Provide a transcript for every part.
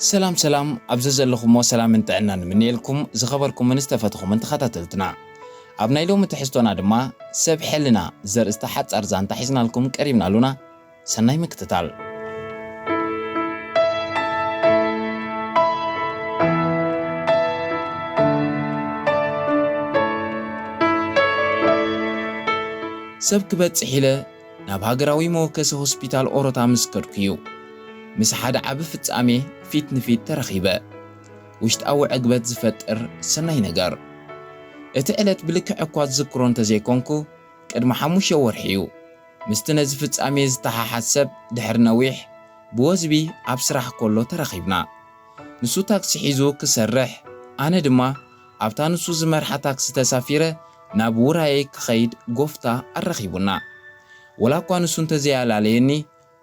ሰላም ሰላም፣ ኣብ ዘዘለኹሞ ሰላምን ጥዕናን ንምንየልኩም ዝኸበርኩምን ዝተፈትኹምን ተኸታተልትና። ኣብ ናይ ሎሚ ትሕዝቶና ድማ ሰብ ሕልና ዘርእስታ ሓጻር ዛንታ ሒዝናልኩም ቀሪብና ኣሉና። ሰናይ ምክትታል። ሰብ ክበጽሕ ኢለ ናብ ሃገራዊ መወከሲ ሆስፒታል ኦሮታ ምስ ከድኩ እዩ፣ ምስ ሓደ ዓቢ ፍጻሜ ፊት ንፊት ተረኺበ። ውሽጣዊ ዕግበት ዝፈጥር ሰናይ ነገር። እቲ ዕለት ብልክዕ እኳ ዝዝክሮ እንተዘይኮንኩ፣ ቅድሚ ሓሙሽተ ወርሒ እዩ። ምስቲ ነዚ ፍጻሜ ዝተሓሓዝ ሰብ ድሕሪ ነዊሕ ብወዝቢ ኣብ ስራሕ ከሎ ተራኺብና። ንሱ ታክሲ ሒዙ ክሰርሕ፣ ኣነ ድማ ኣብታ ንሱ ዝመርሓ ታክሲ ተሳፊረ ናብ ውራየይ ክኸይድ ጎፍታ ኣራኺቡና። ወላ እኳ ንሱ እንተዘይኣላለየኒ፣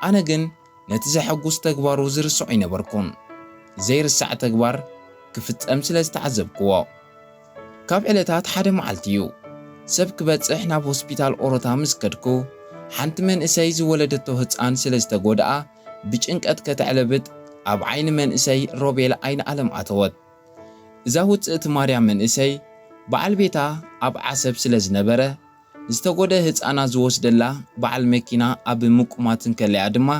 ኣነ ግን ነቲ ዘሐጉስ ተግባሩ ዝርስዖ ኣይነበርኩን። ዘይርሳዕ ተግባር ክፍጸም ስለ ዝተዓዘብክዎ። ካብ ዕለታት ሓደ መዓልቲ እዩ። ሰብ ክበጽሕ ናብ ሆስፒታል ኦሮታ ምስ ከድኩ፣ ሓንቲ መንእሰይ ዝወለደቶ ህጻን ስለ ዝተጎድኣ፣ ብጭንቀት ከተዕለብጥ ኣብ ዓይኒ መንእሰይ ሮቤል ኣይነ ኣለም ኣተወት። እዛ ውጽእቲ ማርያም መንእሰይ፣ በዓል ቤታ ኣብ ዓሰብ ስለ ዝነበረ፣ ዝተጎድአ ህጻና ዝወስደላ በዓል መኪና ኣብ ምቁማት እንከለያ ድማ፣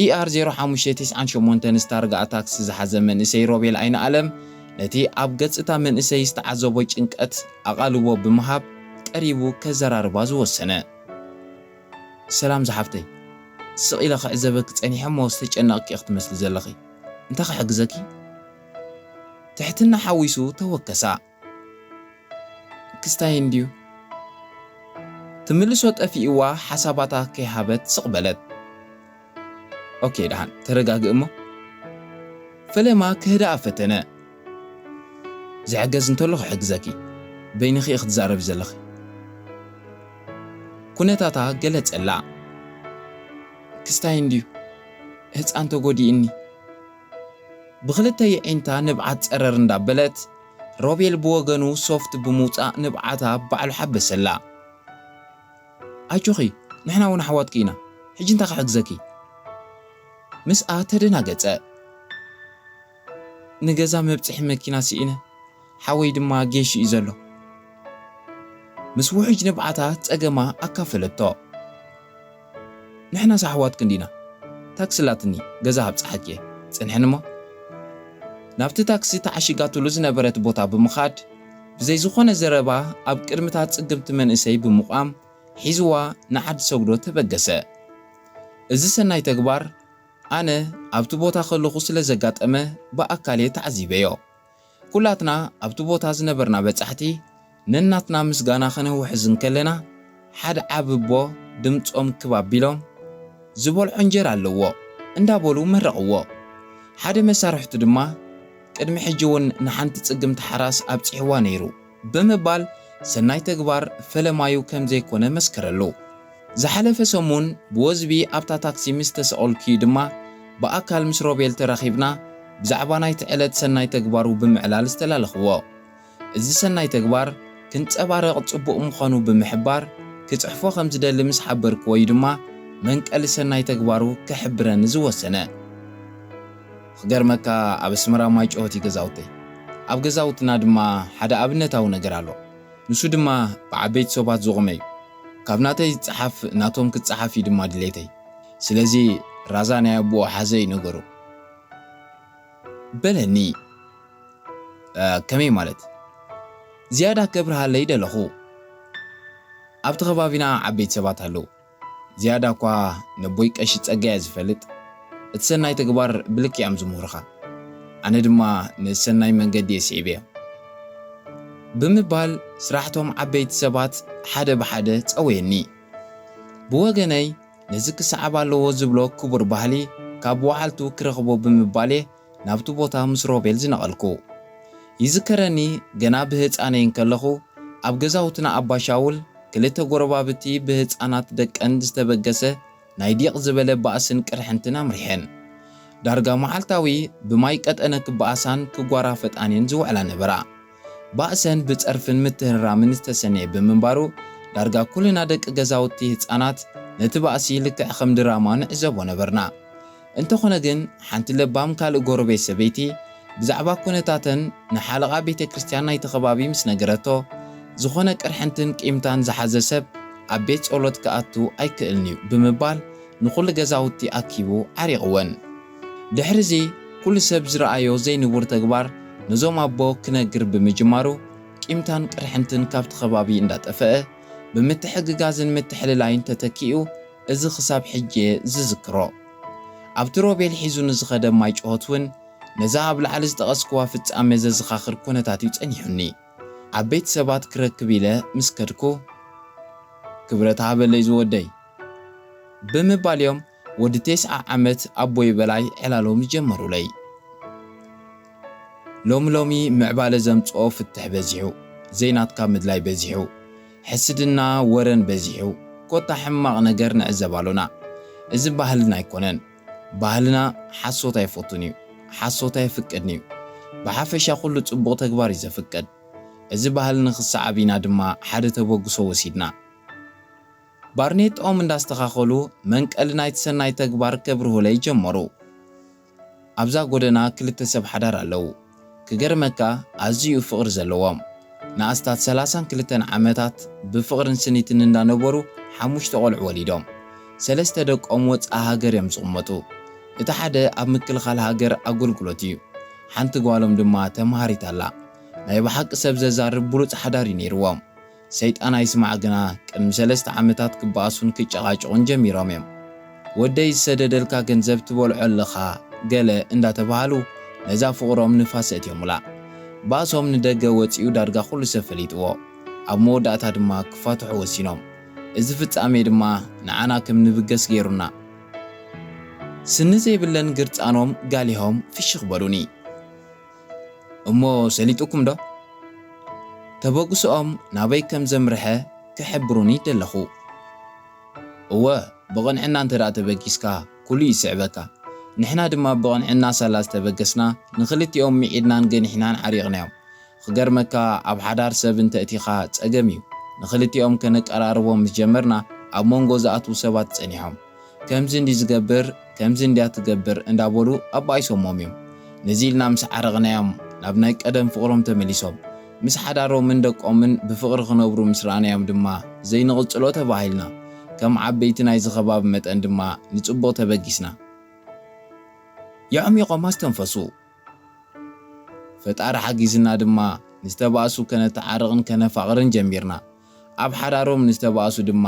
ኢኣር ዜሮ ሓሙሽተ ተስዓን ሸሞንተን ዝታርግኣ ታክሲ ዝሓዘ መንእሰይ ሮቤል ኣይነ ኣለም፣ ነቲ ኣብ ገጽ እታ መንእሰይ ዝተዓዘቦ ጭንቀት ኣቓልቦ ብምሃብ ቀሪቡ ከዘራርባ ዝወሰነ። ሰላም ዝሓፍተይ፣ ስቕ ኢለ ክዕዘበኪ ጸኒሐ እሞ ዝተጨነቕኪ ኢኺ ትመስሊ ዘለኺ። እንታይ ክሕግዘኪ? ትሕትና ሓዊሱ ተወከሳ። ክስታይ እንድዩ። ትምልሶ ጠፊእዋ ሓሳባታ ከይሃበት ስቕ በለት። ኦኬ፣ ደሓን ተረጋግእ እሞ። ፈለማ ክህድኣ ፈተነ። ዝሕገዝ እንተሎ ክሕግዘኪ፣ በይንኺ ኢኺ ትዛረቢ ዘለኺ። ኩነታታ ገለጸላ። ክስታይ እንድዩ፣ ህጻን ተጎዲእኒ። ብኽልተ የዒንታ ንብዓት ጸረር እንዳበለት፣ ሮቤል ብወገኑ ሶፍት ብምውጻእ ንብዓታ ባዕሉ ሓበሰላ። ኣጆኺ፣ ንሕና እውን ኣሕዋትኪ ኢና። ሕጂ እንታይ ክሕግዘኪ? ምስኣ ተደናገጸ። ንገዛ መብጽሒ መኪና ስኢነ፣ ሓወይ ድማ ጌሽ እዩ ዘሎ። ምስ ውሑጅ ንብዓታ ጸገማ ኣካፈለቶ። ንሕናስ ኣሕዋትኪ እንዲና። ታክሲ ኣላትኒ፣ ገዛ ኣብጽሓኪ እየ። ጽንሕኒ እሞ። ናብቲ ታክሲ ተዓሺጋትሉ ዝነበረት ቦታ ብምኻድ፣ ብዘይ ዝኾነ ዘረባ ኣብ ቅድሚ እታ ጽግምቲ መንእሰይ ብምቋም፣ ሒዝዋ ንዓዲ ሰጉዶ ተበገሰ። እዚ ሰናይ ተግባር ኣነ ኣብቲ ቦታ ከለኹ ስለ ዘጋጠመ ብኣካል እየ ተዓዚበዮ። ኩላትና ኣብቲ ቦታ ዝነበርና በጻሕቲ ነናትና ምስጋና ከነውሕዝ እንከለና፣ ሓደ ዓቢ ኣቦ ድምጾም ክብ ኣቢሎም፣ "ዝበልዖ እንጀራ ኣለዎ" እንዳበሉ መረቕዎ። ሓደ መሳርሕቱ ድማ፣ "ቅድሚ ሕጂ እውን ንሓንቲ ጽግምቲ ሓራስ ኣብጺሕዋ ነይሩ" ብምባል ሰናይ ተግባር ፈለማዩ ከም ዘይኮነ መስከረሉ። ዝሓለፈ ሰሙን ብወዝቢ ኣብታ ታክሲ ምስ ተሰቐልኩ ድማ ብኣካል ምስ ሮቤል ተራኺብና ብዛዕባ ናይቲ ዕለት ሰናይ ተግባሩ ብምዕላል ዝተላለኽዎ። እዚ ሰናይ ተግባር ክንጸባረቕ ጽቡቕ ምዃኑ ብምሕባር ክጽሕፎ ከም ዝደሊ ምስ ሓበርክዎ እዩ ድማ መንቀሊ ሰናይ ተግባሩ ክሕብረኒ ዝወሰነ። ክገርመካ፣ ኣብ ኣስመራ ማይ ጨወት እዩ ገዛውተይ። ኣብ ገዛውትና ድማ ሓደ ኣብነታዊ ነገር ኣሎ። ንሱ ድማ ብዓበይቲ ሰባት ዝቖመ እዩ። ካብ ናተይ ዝጸሓፍ ናቶም ክጸሓፍ እዩ ድማ ድሌተይ። ስለዚ ራዛ ናይ ኣቦኡ ሓዘ እዩ ነገሩ። በለኒ። "እ፣ ከመይ ማለት?" ዝያዳ ከብርሃለይ ደለኹ። ኣብቲ ከባቢና ዓበይቲ ሰባት ኣለዉ። ዝያዳ እኳ ነቦይ ቀሺ ጸጋይ እየ ዝፈልጥ። እቲ ሰናይ ተግባር ብልክዕ እዮም ዝምህሩኻ። ኣነ ድማ ነቲ ሰናይ መንገዲ እየ ስዒበዮ። ብምባል ስራሕቶም ዓበይቲ ሰባት ሓደ ብሓደ ጸወየኒ። ብወገነይ ነዚ ክሰዓብ ኣለዎ ዝብሎ ክቡር ባህሊ ካብ ወዓልቱ ክረኽቦ ብምባል እየ ናብቲ ቦታ ምስ ሮቤል ዝነቐልኩ። ይዝከረኒ፣ ገና ብህጻነይ እንከለኹ ኣብ ገዛውትና ኣባ ሻውል ክልተ ጎረባብቲ ብህጻናት ደቀን ዝተበገሰ ናይ ዲቕ ዝበለ ባእስን ቅርሕንትን ኣምሪሐን። ዳርጋ መዓልታዊ ብማይ ቀጠነ ክበኣሳን ክጓራፈጣን እየን ዝውዕላ ነበራ። ባእሰን ብጸርፍን ምትህራምን ዝተሰነየ ብምንባሩ፣ ዳርጋ ኩልና ደቂ ገዛውቲ ህጻናት ነቲ ባእሲ ልክዕ ከም ድራማ ንዕዘቦ ነበርና። እንተኾነ ግን፣ ሓንቲ ለባም ካልእ ጎረቤት ሰበይቲ ብዛዕባ ኩነታተን ንሓለቓ ቤተ ክርስቲያን ናይቲ ከባቢ ምስ ነገረቶ፣ ዝኾነ ቅርሕንትን ቂምታን ዝሓዘ ሰብ ኣብ ቤት ጸሎት ክኣቱ ኣይክእልን'ዩ ብምባል፣ ንኹሉ ገዛውቲ ኣኪቡ ዓሪቕወን። ድሕሪዚ፣ ኩሉ ሰብ ዝረኣዮ ዘይንቡር ተግባር ነዞም ኣቦ ክነግር ብምጅማሩ፣ ቂምታን ቅርሕንትን ካብቲ ከባቢ እንዳጠፈአ፣ ብምትሕግጋዝን ምትሕልላይን ተተኪኡ፣ እዚ ክሳብ ሕጂ እየ ዝዝክሮ። ኣብቲ ሮቤል ሒዙ ንዝኸደ ማይ ጭሆት እውን፣ ነዛ ኣብ ላዕሊ ዝጠቐስክዋ ፍጻሜ ዘዘኻኽር ኩነታት እዩ ጸኒሑኒ። ዓበይቲ ሰባት ክረክብ ኢለ ምስ ከድኩ፣ "ክብረት ሃበለይ ዝወደይ" ብምባል እዮም ወዲ ተስዓ ዓመት ኣቦይ በላይ ዕላሎም ዝጀመሩለይ። ሎሚ ሎሚ ምዕባለ ዘምጽኦ ፍትሕ በዚሑ፣ ዘይናትካ ምድላይ በዚሑ፣ ሕስድና ወረን በዚሑ፣ ኮታ ሕማቕ ነገር ንዕዘብ ኣሎና። እዚ ባህልና ኣይኮነን። ባህልና ሓሶት ኣይፈቱን እዩ፣ ሓሶት ኣይፍቅድን እዩ። ብሓፈሻ ኩሉ ጽቡቕ ተግባር እዩ ዘፍቅድ። እዚ ባህሊ ንኽሰዓብ ኢና ድማ ሓደ ተበግሶ ወሲድና። ባርኔጣኦም እንዳስተኻኸሉ መንቀሊ ናይቲ ሰናይ ተግባር ከብርሁለይ ጀመሩ። ኣብዛ ጎደና ክልተ ሰብ ሓዳር ኣለዉ። ክገርመካ ኣዝዩ ፍቕሪ ዘለዎም። ንኣስታት ሰላሳን ክልተን ዓመታት ብፍቕርን ስኒትን እንዳነበሩ ሓሙሽተ ቆልዑ ወሊዶም። ሰለስተ ደቆም ወጻኢ ሃገር እዮም ዝቕመጡ። እቲ ሓደ ኣብ ምክልኻል ሃገር ኣገልግሎት እዩ። ሓንቲ ጓሎም ድማ ተምሃሪት ኣላ። ናይ ብሓቂ ሰብ ዘዛርብ ብሉጽ ሓዳር እዩ ነይርዎም። ሰይጣን ኣይስማዕ ግና፣ ቅድሚ ሰለስተ ዓመታት ክበኣሱን ክጨቓጨቑን ጀሚሮም እዮም። "ወደይ ዝሰደደልካ ገንዘብ ትበልዖ ኣለኻ" ገለ እንዳተባሃሉ፣ ነዛ ፍቕሮም ንፋስ ኣእትዮሙላ። ባእሶም ንደገ ወጺኡ ዳርጋ ኩሉ ሰብ ፈሊጥዎ። ኣብ መወዳእታ ድማ ክፋትሑ ወሲኖም። እዚ ፍጻሜ ድማ ንዓና ከም ንብገስ ገይሩና። ስኒ ዘይብለን ግርጻኖም ጋሊሆም ፍሽኽ በሉኒ። "እሞ ሰሊጡኩም ዶ?" ተበግሶኦም ናበይ ከም ዘምርሐ ክሕብሩኒ ደለኹ። "እወ፣ ብቕንዕና እንተ ደኣ ተበጊስካ፣ ኩሉ ይስዕበካ። ንሕና ድማ ብቕንዕና ሳላ ዝተበገስና፣ ንኽልቲኦም ምዒድናን ገኒሕናን ዓሪቕናዮም። ክገርመካ፣ ኣብ ሓዳር ሰብ እንተ እቲኻ ጸገም እዩ። ንኽልቲኦም ከነቀራርቦም ምስ ጀመርና፣ ኣብ መንጎ ዝኣትዉ ሰባት ጸኒሖም። ከምዚ እንዲ ዝገብር፣ ከምዚ እንድያ ትገብር እንዳበሉ ኣባኢሶሞም እዮም። ነዚ ኢልና ምስ ዓረቕናዮም፣ ናብ ናይ ቀደም ፍቕሮም ተመሊሶም። ምስ ሓዳሮምን ደቆምን ብፍቕሪ ክነብሩ ምስ ረኣናዮም ድማ፣ ዘይንቕጽሎ ተባሂልና። ከም ዓበይቲ ናይዚ ከባቢ መጠን ድማ ንጽቡቕ ተበጊስና።" የዕሚቖም ኣስተንፈሱ። ፈጣሪ ሓጊዝና ድማ፣ ንዝተባእሱ ከነተዓርቕን ከነፋቕርን ጀሚርና። ኣብ ሓዳሮም ንዝተባእሱ ድማ፣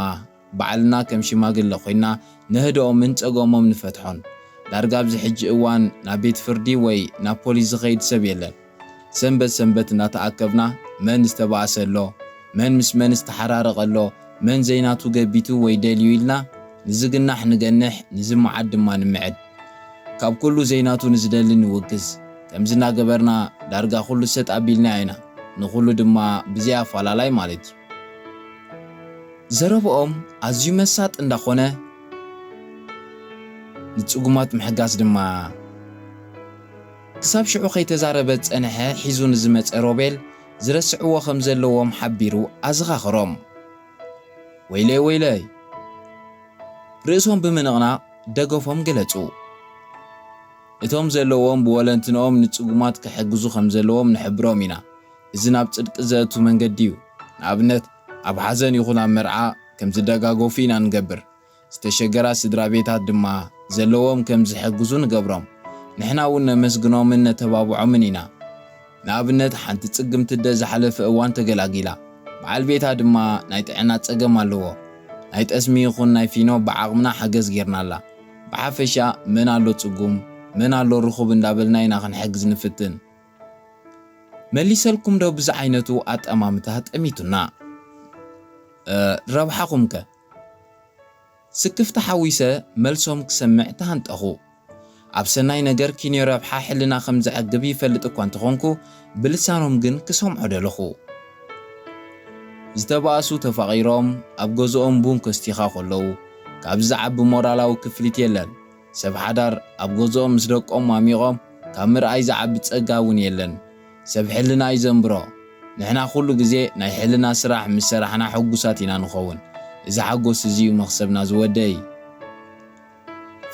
ባዕልና ከም ሽማግለ ኮይና ነህድኦምን ጸገሞም ንፈትሖን። ዳርጋ ኣብዚ ሕጂ እዋን ናብ ቤት ፍርዲ ወይ ናብ ፖሊስ ዝኸይድ ሰብ የለን። ሰንበት ሰንበት እናተኣከብና፣ መን ዝተባእሰ ኣሎ፣ መን ምስ መን ዝተሓራረቐ ኣሎ፣ መን ዘይናቱ ገቢቱ ወይ ደልዩ ኢልና፣ ንዝግናሕ ንገንሕ፣ ንዝመዓድ ድማ ንምዕድ። ካብ ኩሉ ዘይናቱ ንዝደሊ ንውግዝ። ከምዚ እናገበርና ዳርጋ ኩሉ ሰጥ ኣቢልናዮ ኢና። ንኹሉ ድማ ብዘይ ኣፋላላይ ማለት እዩ። ዘረብኦም ኣዝዩ መሳጥ እንዳኾነ፣ ንጽጉማት ምሕጋዝ ድማ። ክሳብ ሽዑ ከይተዛረበ ዝጸንሐ ሒዙ ንዝመጸ ሮቤል ዝረስዕዎ ከም ዘለዎም ሓቢሩ ኣዘኻኸሮም። "ወይለይ፣ ወይለይ!" ርእሶም ብምንቕናቕ ደገፎም ገለጹ። "እቶም ዘለዎም ብወለንትንኦም ንጽጉማት ክሕግዙ ከም ዘለዎም ንሕብሮም ኢና። እዚ ናብ ጽድቂ ዘእቱ መንገዲ እዩ። ንኣብነት፣ ኣብ ሓዘን ይኹን ኣብ መርዓ ከም ዝደጋገፉ ኢና ንገብር። ዝተሸገራ ስድራ ቤታት ድማ ዘለዎም ከም ዝሕግዙ ንገብሮም። ንሕና እውን ነመስግኖምን ነተባብዖምን ኢና። ንኣብነት፣ ሓንቲ ጽግምቲ ኣደ ዝሓለፈ እዋን ተገላጊላ። በዓል ቤታ ድማ ናይ ጥዕና ጸገም ኣለዎ። ናይ ጠስሚ ይኹን ናይ ፊኖ ብዓቕምና ሓገዝ ጌርናላ። ብሓፈሻ መን ኣሎ ጽጉም፣ መን ኣሎ ርኹብ እንዳበልና ኢና ክንሕግዝ ንፍትን።" መሊሰልኩም ዶ ብዝዓይነቱ ኣጠማምታ ጠሚቱና? እ፣ ረብሓኹም ከ? ስክፍታ ሓዊሰ መልሶም ክሰምዕ ተሃንጠኹ። ኣብ ሰናይ ነገር ኪንዮ ረብሓ ሕልና ከም ዘዕግብ ይፈልጥ እኳ እንተኾንኩ፣ ብልሳኖም ግን ክሰምዖ ደለኹ። ዝተባእሱ ተፋቒሮም ኣብ ገዝኦም ቡን ከስቲኻ ከለዉ፣ ካብዚ ዝዓቢ ሞራላዊ ክፍሊት የለን። ሰብ ሓዳር ኣብ ገዝኦም ምስ ደቆም ኣሚቖም ካብ ምርኣይ ዝዓቢ ጸጋ እውን የለን። ሰብ ሕልና እዩ ዘንብሮ። ንሕና ኩሉ ግዜ ናይ ሕልና ስራሕ ምስ ሰራሕና ሕጉሳት ኢና ንኸውን። እዚ ሓጎስ እዚ እዩ መኽሰብና ዝወደይ።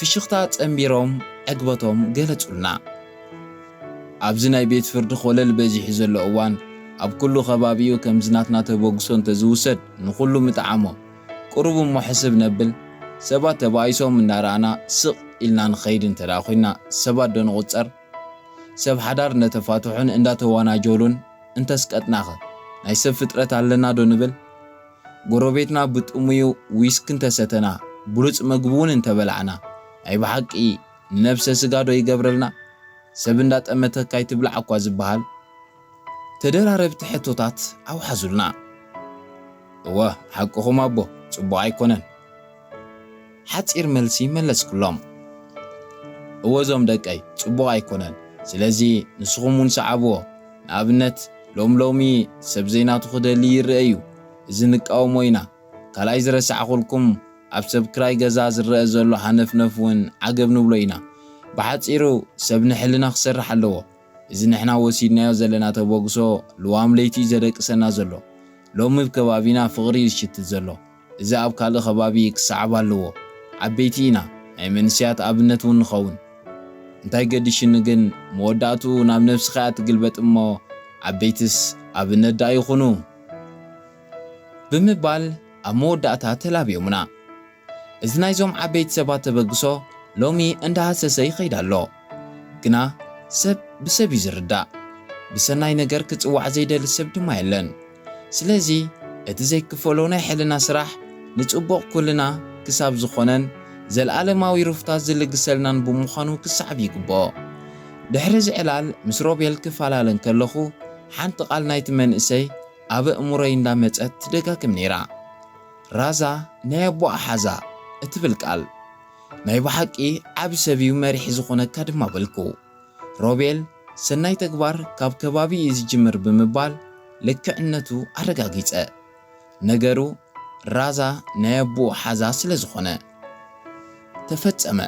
ብፍሽኽታ ጸንቢሮም ዕግበቶም ገለጹልና። ኣብዚ ናይ ቤት ፍርዲ ኮለል በዚሑ ዘሎ እዋን፣ ኣብ ኩሉ ከባቢኡ ከምዚ ናትና ተበግሶ እንተዝውሰድ ንኹሉ ምጠዓሞ። ቁሩብ እሞ ሕስብ ነብል። ሰባት ተባኢሶም እናረኣና ስቕ ኢልና ንኸይድ እንተ ደኣ ኮይና፣ ሰባት ዶ ንቑጸር? ሰብ ሓዳር እንዳተፋትሑን እንዳተዋናጀሉን እንተስቀጥናኸ፣ ናይ ሰብ ፍጥረት ኣለና ዶ ንብል? ጎረቤትና ብጥሙዩ ዊስክ እንተሰተና፣ ብሉጽ መግቢ እውን እንተበላዕና፣ ናይ ብሓቂ ንነብሰ ስጋ ዶ ይገብረልና? ሰብ እንዳጠመተካ ኣይትብላዕ እኳ ዝበሃል። ተደራረብቲ ሕቶታት ኣውሓዙልና። እወ፣ ሓቅኹም ኣቦ፣ ጽቡቕ ኣይኮነን። ሓጺር መልሲ መለስኩሎም። እወ፣ እዞም ደቀይ፣ ጽቡቕ ኣይኮነን። ስለዚ ንስኹም እውን ሰዓብዎ። ንኣብነት፣ ሎም ሎሚ ሰብ ዘይናቱ ክደሊ ይርአ እዩ። እዚ ንቃወሞ ኢና። ካልኣይ ዝረሳዕኹልኩም፣ ኣብ ሰብ ክራይ ገዛ ዝረአ ዘሎ ሃነፍነፍ እውን ዓገብ ንብሎ ኢና። ብሓጺሩ፣ ሰብ ንሕልና ክሰርሕ ኣለዎ። እዚ ንሕና ወሲድናዮ ዘለና ተበግሶ ልዋም ለይቲ እዩ ዘደቅሰና ዘሎ። ሎሚ ኣብ ከባቢና ፍቕሪ እዩ ዝሽትት ዘሎ። እዚ ኣብ ካልእ ከባቢ ክሰዓብ ኣለዎ። ዓበይቲ ኢና፣ ናይ መንእሰያት ኣብነት እውን ንኸውን። እንታይ ገዲሽኒ ግን፣ መወዳእትኡ ናብ ነብስኻ እያ ትግልበጥ እሞ፣ ዓበይትስ ኣብነት ደኣ ይኹኑ። ብምባል ኣብ መወዳእታ ተላብዮምና። እዚ ናይዞም ዓበይቲ ሰባት ተበግሶ ሎሚ እንዳሃሰሰ ይኸይድ ኣሎ። ግና ሰብ ብሰብ እዩ ዝርዳእ። ብሰናይ ነገር ክጽዋዕ ዘይደሊ ሰብ ድማ የለን። ስለዚ እቲ ዘይክፈሎ ናይ ሕልና ስራሕ ንጽቡቕ ኩልና ክሳብ ዝኾነን ዘልኣለማዊ ሩፍታ ዝልግሰልናን ብምዃኑ ክሰዓብ ይግብኦ። ድሕሪ እዚ ዕላል ምስ ሮቤል ክፈላለ እንከለኹ ሓንቲ ቃል ናይቲ መንእሰይ ኣብ ኣእምሮይ እንዳመጸት ትደጋግም ነይራ። ራዛ ናይ ኣቦኣ ሓዛ እትብል ቃል ናይ ብሓቂ ዓቢ ሰብ እዩ መሪሕ ዝኾነካ ድማ በልኩ። ሮቤል ሰናይ ተግባር ካብ ከባቢ እዩ ዝጅምር ብምባል ልክዕነቱ ኣረጋጊጸ። ነገሩ ራዛ ናይ ኣቦኡ ሓዛ ስለ ዝኾነ ተፈጸመ።